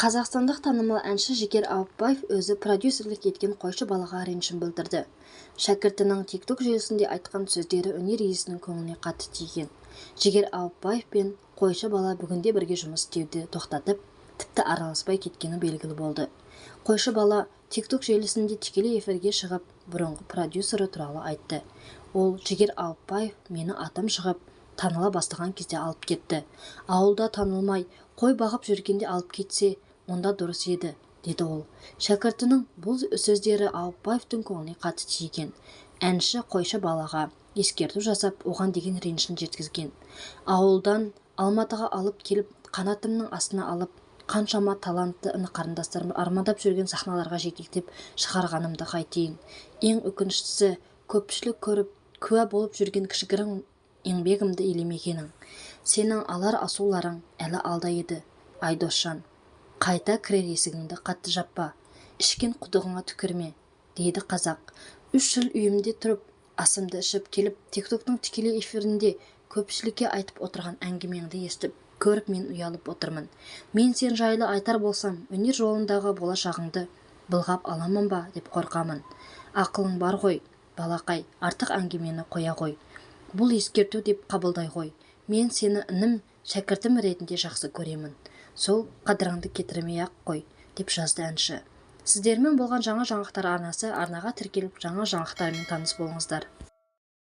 Қазақстандық танымал әнші Жігер Ауыпбаев өзі продюсерлік еткен қойшы балаға ренішін білдірді. Шәкіртінің TikTok желісінде айтқан сөздері өнер иесінің көңіліне қатты тиген. Жігер Ауыпбаев пен қойшы бала бүгінде бірге жұмыс істеуді тоқтатып, тіпті араласпай кеткені белгілі болды. Қойшы бала TikTok желісінде тікелей эфирге шығып, бұрынғы продюсері туралы айтты. Ол Жігер Ауыпбаев мені атым шығып, таныла бастаған кезде алып кетті. Ауылда танылмай, қой бағып жүргенде алып кетсе, онда дұрыс еді, деді ол. Шәкіртінің бұл сөздері Ауыпбаевтың көңіліне қатты тиген. Әнші қойшы балаға ескерту жасап, оған деген ренішін жеткізген. Ауылдан Алматыға алып келіп, қанатымның астына алып, қаншама талантты іні-қарындастарым армандап жүрген сахналарға жетектеп шығарғанымды қайтейін. Ең өкініштісі, көпшілік көріп, куә болып жүрген кішігірім еңбегімді елемегенің. Сенің алар асуларың әлі алда еді, Айдосжан. Қайта кірер есігіңді қатты жаппа, ішкен құдығыңа түкірме, дейді қазақ. 3 жыл үйімде тұрып, асымды ішіп келіп, TikToктың тікелей эфирінде көпшілікке айтып отырған әңгімеңді естіп, көріп мен ұялып отырмын. Мен сен жайлы айтар болсам, өнер жолындағы болашағыңды былғап аламын ба деп қорқамын. Ақылың бар ғой, балақай, артық әңгімені қоя ғой. Бұл ескерту деп қабылдай ғой. Мен сені інім, шәкіртім ретінде жақсы көремін. Сол қадіріңді кетірмей-ақ қой, деп жазды әнші. Сіздермен болған Жаңа жаңалықтар арнасы. Арнаға тіркеліп, жаңа жаңалықтармен таныс болыңыздар.